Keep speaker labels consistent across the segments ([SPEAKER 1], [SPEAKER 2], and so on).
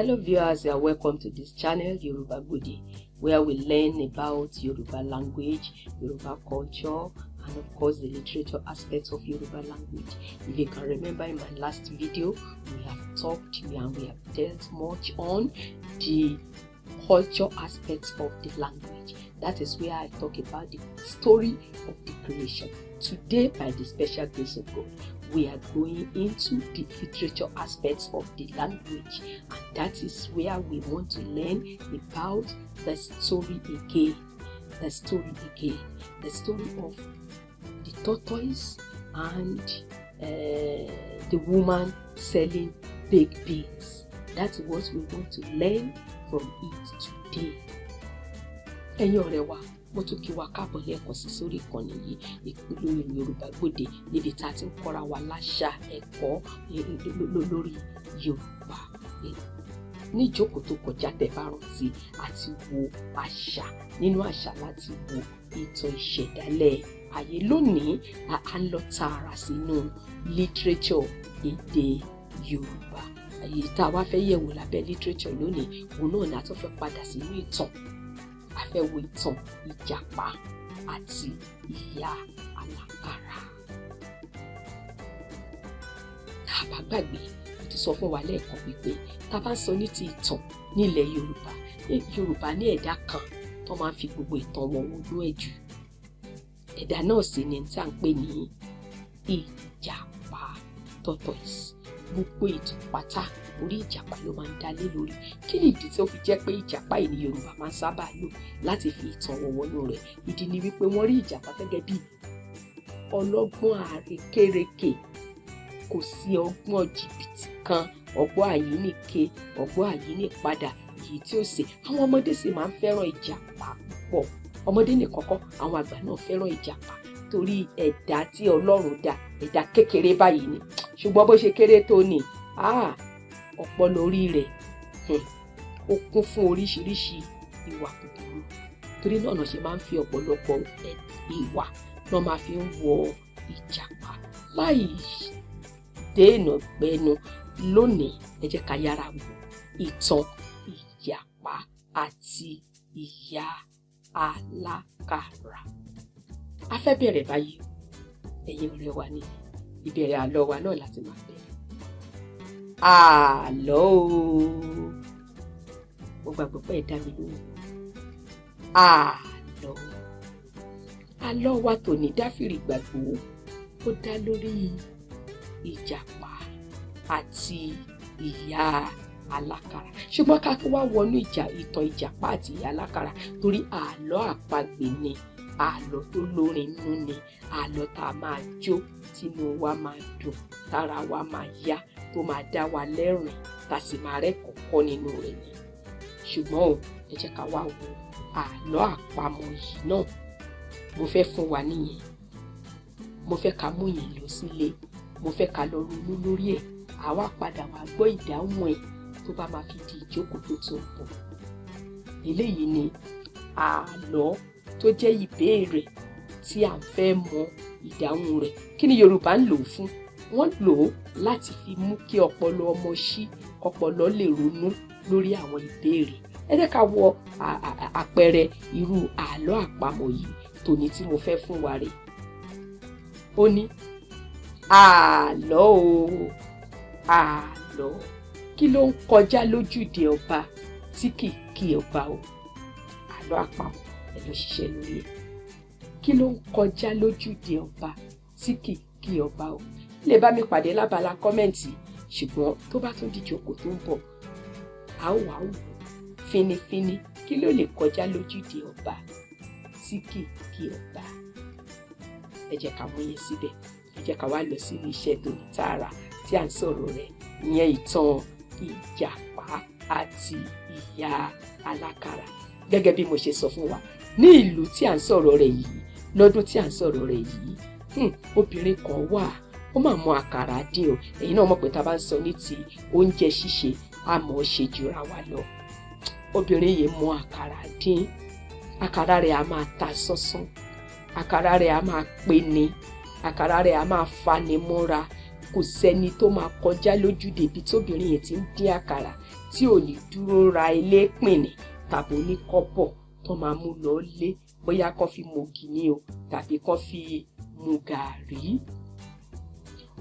[SPEAKER 1] Hello viewers, you are welcome to this channel, Yoruba Gbode, where we learn about Yoruba language, Yoruba culture, and of course the literature aspects of Yoruba language. If you can remember, in my last video, we have talked and we have dealt much on the culture aspects of the language. That is where I talk about the story of the creation. Today, by the special grace of God, we are going into the literature aspects of the language, and that is where we want to learn about the story again. The story again. The story of the tortoise and the woman selling baked beans. That's what we want to learn from it today. Ẹ̀yin ọ̀rẹ́ wa, mo tún kí wa káàbọ̀ lẹ́ẹ̀kan sí sórí ìkànnì yìí, lórí Yorùbá Gbòde, níbi tá a ti ń kọ́ra wa láṣà, ẹ̀kọ́ lórí Yorùbá. Ní ìjókòó tó kọjá, tẹ́ bá rántí, àti wo àṣà, nínú àṣà láti wo ìtàn ìṣẹ̀dálẹ̀ ayé. Lónìí, à ń lọ tààrà sínú literature èdè Yorùbá. Èyí tá a wá fẹ́ yẹ̀wò lábẹ́ literature lónìí, òun náà ni a tún fẹ́ padà sínú ìtàn. A fẹ́ wo ìtàn ìjàpá àti ìyá alákàrà. Tá a bá gbàgbé, mo ti sọ fún wa lẹ́ẹ̀kan wípé tá a bá ń sọ ní ti ìtàn nílẹ̀ Yorùbá, Yorùbá ní ẹ̀dá kan tó máa ń fi gbogbo ìtàn wọn wọnú ẹ̀ jù. Ẹ̀dá náà sì ni tí à ń pè ní ìjàpá, tortoise. Gbogbo ìtàn pátá, orí ìjàpá ló máa ń dá lé lórí. Kí ni ìdí tí ó fi jẹ́ pé ìjàpá yìí ni Yorùbá máa ń sábà lò láti fi ìtàn wọn wọnú rẹ̀? Ìdí ni wípé wọ́n rí ìjàpá gẹ́gẹ́ bí ọlọ́gbọ́n àrékérekè. Kò sí ọgbọ́n jìbìtì kan, ọgbọ́n àyíníke, ọgbọ́n àyínípadà èyí tí ó ṣe. Àwọn ọmọdé sì máa ń fẹ́ràn ìjàpá púpọ̀. Ọmọdé nìkan kọ́, àwọn àgbà náà fẹ́ràn ìjàpá, torí ẹ̀dá tí Ọlọ́run dá, ẹ̀dá kékeré báyìí ni, ṣùgbọ́n bó ṣe kéré tó ní, ọpọlọ orí rẹ̀ ó kún fún oríṣiríṣi ìwà búburú. Torí náà náà ṣe máa ń fi ọ̀pọ̀lọpọ̀ ìwà náà máa fi ń wọ ìjàpá. Láì dènà pẹnu lónìí, ẹ jẹ́ ká yára wò ìtàn ìjàpá àti ìyá alákàrà. A fẹ́ bẹ̀rẹ̀ báyìí. Ẹ̀yin ọ̀rẹ́ wa, ní ìbẹ̀rẹ̀ àlọ́ wa náà láti máa bẹ̀rẹ̀ àlọ́ o. Mo gbàgbọ́ pé ẹ dá mi lóhùn. Àlọ́, àlọ́ wa tòní dáfìrì gbàgbó, ó dá lórí ìjàpá àti ìyá alákàrà. Ṣùgbọ́n ká tó wá wọnú ìjà ìtàn ìjàpá àti ìyá alákàrà, torí àlọ́ àpagbè ni, àlọ́ tó lórin nínú ni, àlọ́ tá a máa jó, tínú wa máa dùn, tára wa máa yá, tó máa dá wa lẹ́rìn, tá a sì máa rẹ́kọ̀ọ́ kọ́ nínú rẹ̀ ni. Ṣùgbọ́n o, ẹ jẹ́ ká wá wo àlọ́ àpamọ̀ yìí náà. Mo fẹ́ fún wa níyẹn, mo fẹ́ ká mú yẹn lọ sílé, mo fẹ́ ká lọ ronú lórí ẹ̀. Àwa padà wá gbọ́ ìdáhùn ẹ̀ tó bá máa fi di ìjókòó tó tún bọ̀. Eléyìí ni àlọ́ tó jẹ́ ìbéèrè tí à ń fẹ́ mọ ìdáhùn rẹ̀. Kí ni Yorùbá ń lò ó fún? Wọ́n lò ó láti fi mú kí ọpọlọ ọmọ ṣí, ọpọlọ lè ronú lórí àwọn ìbéèrè. Ẹ jẹ́ ká wo àpẹẹrẹ irú àlọ́ àpamọ̀ yìí tòní tí mo fẹ́ fún wa rè. Ó ní, àlọ́ o, àlọ́, kí ló ń kọjá lójúde ọba tí kì í kí ọba o? Àlọ́ àpamọ̀, ẹ lọ ṣiṣẹ́ lórí ẹ̀. Kí ló ń kọjá lójúde ọba tí kì í kí ọba o? Lè bá mi pàdé lábala comment, ṣùgbọ́n tó bá tún dìjókòó tó ń bọ̀, a ó wàá wò fínífíní, kí ló lè kọjá lójúde ọba tí kì í kí ọba? Ẹ jẹ́ ká mú yẹn síbẹ̀. Ẹ jẹ́ ká wá lọ sínú iṣẹ́ tó ní tààrà tí à ń sọ̀rọ̀ rẹ̀, ìyẹn ìtàn ìjàpá àti ìyá alákàrà. Gẹ́gẹ́ bí mo ṣe sọ fún wa, ní ìlú tí à ń sọ̀rọ̀ rẹ̀ yìí, lọ́dún tí à ń sọ̀rọ̀ rẹ̀ yìí, obìnrin kan wà, ó máa mọ àkàrà dín o. Ẹ̀yin náà mọ̀ pé tá a bá ń sọ ní ti oúnjẹ ṣíṣe, a mọ̀ ọ́ ṣe jura wa lọ. Obìnrin yìí mọ àkàrà dín. Àkàrà rẹ̀ á máa ta sánsán, àkàrà rẹ̀ á máa pe ni, àkàrà rẹ̀ á máa fani mọ́ra. Kò sẹ́ni tó máa kọjá lójúde ibi tóbìnrin yẹn ti ń dín àkàrà tí tí ò ní dúró ra ilé pìnì tàbí oníkọ́bọ̀ tó máa mú lọ lé, bóyá kán fi mògì ní o tàbí kán fi mu gàárì.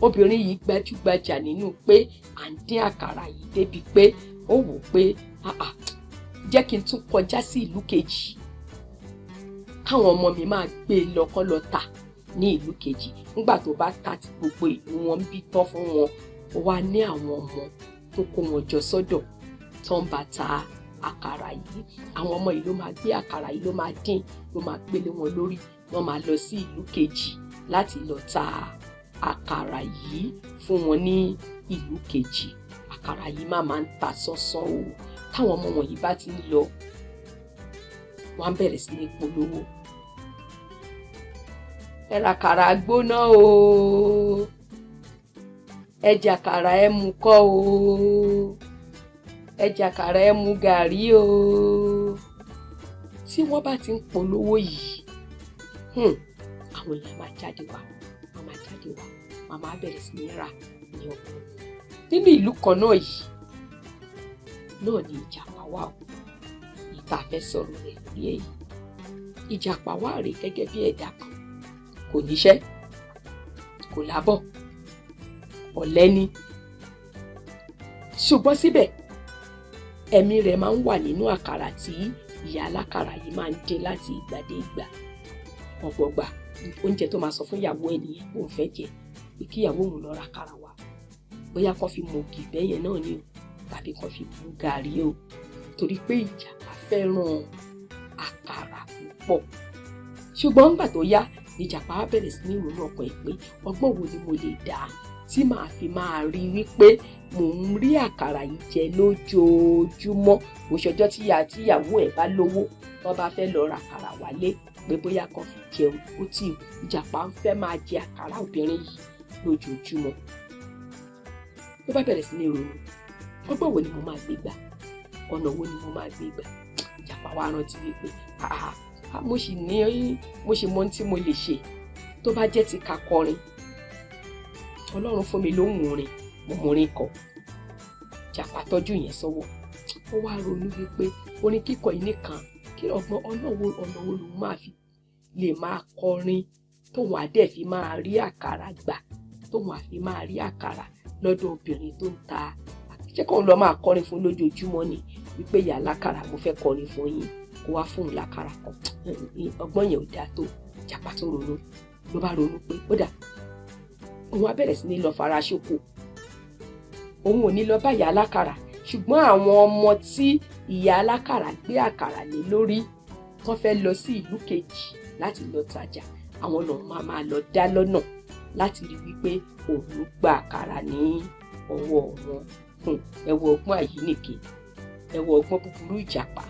[SPEAKER 1] Obìnrin yìí gbajúgbajà nínú pé à ń dín àkàrà yìí débi pé ó wò pé, jẹ́ kí n tún kọjá sí ìlú kejì, káwọn ọmọ mi máa gbé e lọ, kán lọ tà ní ìlú kejì. Nígbà tó bá ta ti gbogbo ìlú wọn ń bí tán fún wọn, ó wá ní àwọn ọmọ tó kó wọn jọ sọ́dọ̀ tó ń bá ta àkàrà yìí. Àwọn ọmọ yìí ló máa gbé àkàrà yìí, ló máa dín, ló máa gbélé wọn lórí, wọ́n máa lọ sí ìlú kejì láti lọ ta àkàrà yìí fún wọn ní ìlú kejì. Àkàrà yìí má máa ń ta sánsán o. Táwọn ọmọ wọ̀nyí bá ti ń lọ, wọ́n á bẹ̀rẹ̀ sí ní polówó: "Ẹ ra àkàrà gbóná o, ẹ jẹ àkàrà, ẹ mu kọ́ o, ẹ jẹ àkàrà, ẹ mu gàrí o." Tí wọ́n bá ti ń polówó yìí, àwọn èèyàn máa jáde wá, wọ́n máa jáde wá, wọ́n máa bẹ̀rẹ̀ sí ní rà ní ọkọ̀. Nínú ìlú kan náà yìí náà ni ìjàpá wà o, ìta fẹ́ sọ̀rọ̀ rẹ̀ lórí èyí. Ìjàpá wà rèé gẹ́gẹ́ bí ẹ̀dá kan, kò níṣẹ́, kò lábọ̀, ọ̀lẹ ni. Ṣùgbọ́n síbẹ̀, ẹ̀mí rẹ̀ máa ń wà nínú àkàrà tí ìyá alákàrà yìí máa ń dín láti ìgbà dé ìgbà. Ọ̀pọ̀ gbà, oúnjẹ tó máa sọ fún ìyàwó ẹ̀ nìyẹn òun fẹ́ jẹ, pé kí ìyàwó òun lọ ra àkàrà wá, bóyá kó fi mògì bẹ́yẹn náà ni o tàbí kó fi mú gàrí o, torí pé ìjàpá fẹ́ràn àkàrà púpọ̀. Ṣùgbọ́n nígbà tó yá, ìjàpá bẹ̀rẹ̀ sí ní ìrònú ọkàn ẹ̀ pé, ọgbọ́n wo ni mo lè dá tí màá fi máa rí wípé mò ń rí àkàrà yìí jẹ lójoojúmọ́? Kò ṣọjọ́ tí ìyàwó ẹ̀ bá lówó tó bá fẹ́ lọ ra àkàrà wálé pé bóyá kan fi jẹun. Ó tí ìjàpá ń fẹ́ máa jẹ àkàrà obìnrin yìí lójoojúmọ́. Ló bá bẹ̀rẹ̀ sí ní ronú, ọgbọ́n wo ni mo máa gbé gbà? Ọ̀nà wo ni mo máa gbé gbà? Ìjàpá wa rántí wípé mo sì ní, mo sì mọ ohun tí mo lè ṣe. Tó bá jẹ́ ti ká kọrin, Ọlọ́run fún mi lóhùn orin, mo mọ orin kọ. Ìjàpá tọ́jú yẹn sọ́wọ́. Ó wá ronú wípé orin kíkọ yìí nìkan kí ọgbọ́n, ọ̀nà wo lòun máa fi lè máa kọrin tóun á dẹ̀ fi máa rí àkàrà gbà, tóun á fi máa rí àkàrà lọ́dọ̀ obìnrin tó ń ta? Ṣé kóun lọ máa kọrin fún lójoojúmọ́ ni, wípé, "Ìyá lákàrà, mo fẹ́ kọrin fún yín," kó wá fóun lákàrà kan? Ọgbọ́n yẹn ò dáa tó. Ìjàpá tó ronú, ló bá ronú pé ó dà, òun á bẹ̀rẹ̀ sí ní lọ fara ṣoko. Òun ò ní lọ bá ìyá alákàrà, ṣùgbọ́n àwọn ọmọ tí ìyá alákàrà gbé àkàrà lé lórí tó fẹ́ lọ sí ìlú kejì láti lọ tajà, àwọn lòun máa máa lọ dá lọ́nà láti rí wípé òun gba àkàrà ní ọwọ́ wọn. Ẹ wo ọgbọ́n àyínìke, ẹ wo ọgbọ́n búburú ìjàpá.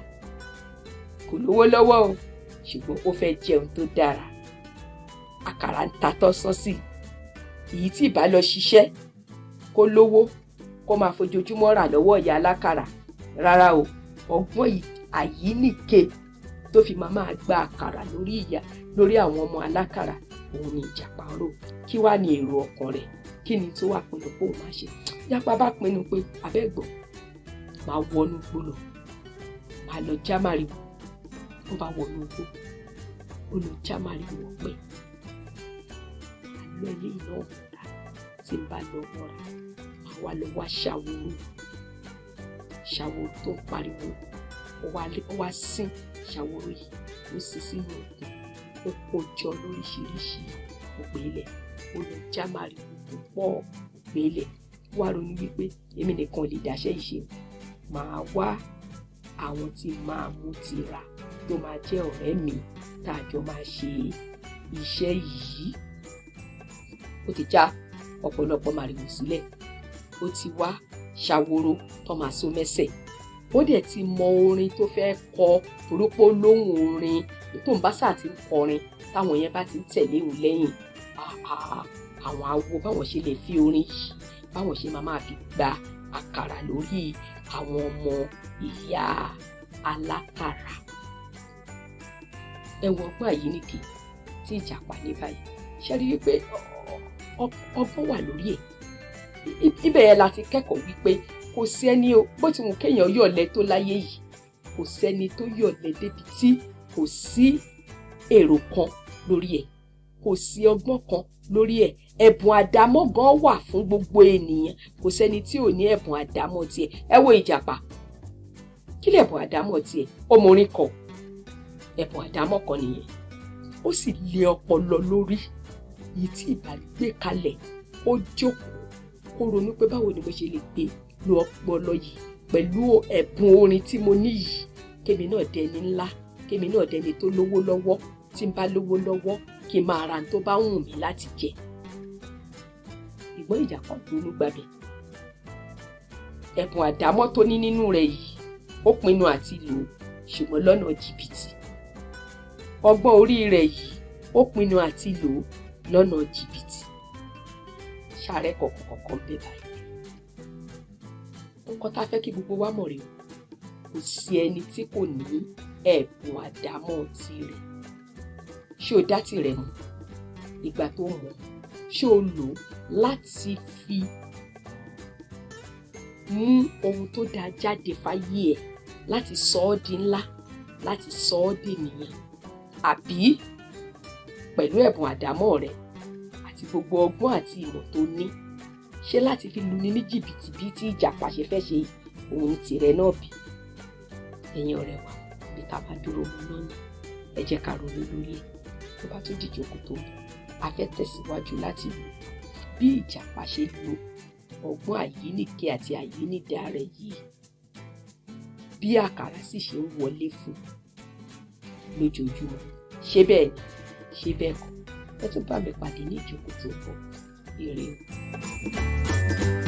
[SPEAKER 1] Kò lówó lọ́wọ́ o, ṣùgbọ́n ó fẹ́ jẹun tó dára. Àkàrà ń ta tọ́sán sí èyí tí ìbá lọ ṣiṣẹ́ kó lówó kó máa fojoojúmọ́ rà lọ́wọ́ ìyá alákàrà. Rárá o, ọgbọ́n àyínìke tó fi máa máa gba àkàrà lórí ìyá, lórí àwọn ọmọ alákàrà, òun ni ìjàpá rò. Kí wàá ní èrò ọkàn rẹ̀? Kí ni tó wà pinnu pé òun máa ṣe? Ìjàpá bá pinnu pé, abẹ́gbọ̀n, máa wọnú igbó lọ, máa lọ já màrìwò. Ó bá wọnú igbó, ó lọ já màrìwò ọ̀pẹ. Àlọ́ eléyìí náà mọ̀ra. Tí n bá lọ mọ́ra, máa wá lọ wá ṣàwòrò, ṣàwòrò tó ń pariwo. Ó wá sín ṣàwòrò yìí, ó sì sínú òkun, ó kó jọ lóríṣiríṣi, ó gbé lẹ̀. Ó lọ já màrìwò tó pọ̀, ó gbé lẹ̀. Ó wá ronú wípé èmi nìkan lè dáṣẹ́ yìí ṣe, màá wá àwọn tí máa mú tira tó máa jẹ́ ọ̀rẹ́ mi tá a jọ máa ṣe iṣẹ́ yìí. Ó ti já ọ̀pọ̀lọpọ̀ màrìwò sílẹ̀, ó ti wá ṣàwòrò tó máa so mẹ́sẹ̀, ó dẹ̀ ti mọ orin tó fẹ́ kọ, torí pé ó lóhùn orin. Tó ń bá sáà ti ń kọrin, táwọn yẹn bá ti ń tẹ̀lé òun lẹ́yìn, àwọn awo báwọn ṣe lè fi orin yìí, báwọn ṣe máa máa fi gba àkàrà lórí àwọn ọmọ ìyá alákàrà. Ẹ wo ọgbọ́n àyíníke tí ìjàpá ní báyìí. Ṣe rí wípé ọgbọ́n wà lórí ẹ̀? Ibẹ̀ yẹn la ti kẹ́kọ̀ọ́ wípé Kò sí ẹni o, bó ti wù kéèyàn yọ̀lẹ tó láyé yìí, kò sẹ́ni tó yọ̀lẹ débi tí kò sí èrò kan lórí ẹ̀, kò sí ọgbọ́n kan lórí ẹ̀. Ẹ̀bùn àdámọ́ gan wà fún gbogbo ènìyàn. Kò sẹ́ni tí ò ní ẹ̀bùn àdámọ́ tiẹ̀. Ẹ wo ìjàpá, kí lẹ̀bùn àdámọ́ tiẹ̀? Ọmọ orin kọ, ẹ̀bùn àdámọ́ kan nìyẹn. Ó sì lé ọpọlọ lórí yìí tí ìbá gbé kalẹ̀. Ó jókòó, kó ronú pé báwo ni mo ṣe lè gbé lo ọpọlọ yìí pẹ̀lú ẹ̀bùn orin tí mo ní yìí, kémi náà dẹni ńlá, kémi náà dẹni tó lówó lọ́wọ́. Tí n bá lówó lọ́wọ́, kí n máa ra n tó bá wù mí láti jẹ. Ìgbọ́n ìjàpá ronú gbàbẹ̀. Ẹ̀bùn àdámọ́ tó ní nínú rẹ̀ yìí, ó pinnu àti lò ó, ṣùgbọ́n lọ́nà jìbìtì. Ọgbọ́n orí rẹ̀ yìí, ó pinnu àti lò ó lọ́nà jìbìtì. Ṣàrẹ́ kọ̀ọ̀kan bẹ́ẹ̀ báyìí. Nǹkan tá a fẹ́ kí gbogbo wa mọ̀ rèé o: kò sí ẹni tí kò ní ẹ̀bùn àdámọ́ tirẹ̀. Ṣé o dá tirẹ̀ mọ̀? Ìgbà tó mọ̀, ṣé o lò ó láti fi mú ohun tó dáa jáde fáyé ẹ̀, láti sọ ọ́ di ńlá, láti sọ ọ́ dènìyàn? Àbí pẹ̀lú ẹ̀bùn àdámọ́ rẹ àti gbogbo ọgbọ́n àti ìmọ̀ tó ní, ṣé láti fi luni ní jìbìtì bí tí ìjàpá ṣe fẹ́ ṣe òun ní tirẹ̀ náà bí? Ẹ̀yin ọ̀rẹ́ wa, bí tá a bá dúró mọ́ náà ni, ẹ jẹ́ ká ronú lórí ẹ̀. Tó bá tún dìjókòó tó ń bọ̀, a fẹ́ tẹ̀síwájú láti wò bí ìjàpá ṣe lo ọgbọ́n àyíníke àti àyínídà rẹ̀ yìí, bí àkàrà sì ṣe ń wọlé fún lójoojúmọ́. Ṣé bẹ́ẹ̀ ni? Ṣé bẹ́ẹ̀ kọ́? Ẹ tún bá mi pàdé ní ìjókòó tó ń bọ̀. Ire o.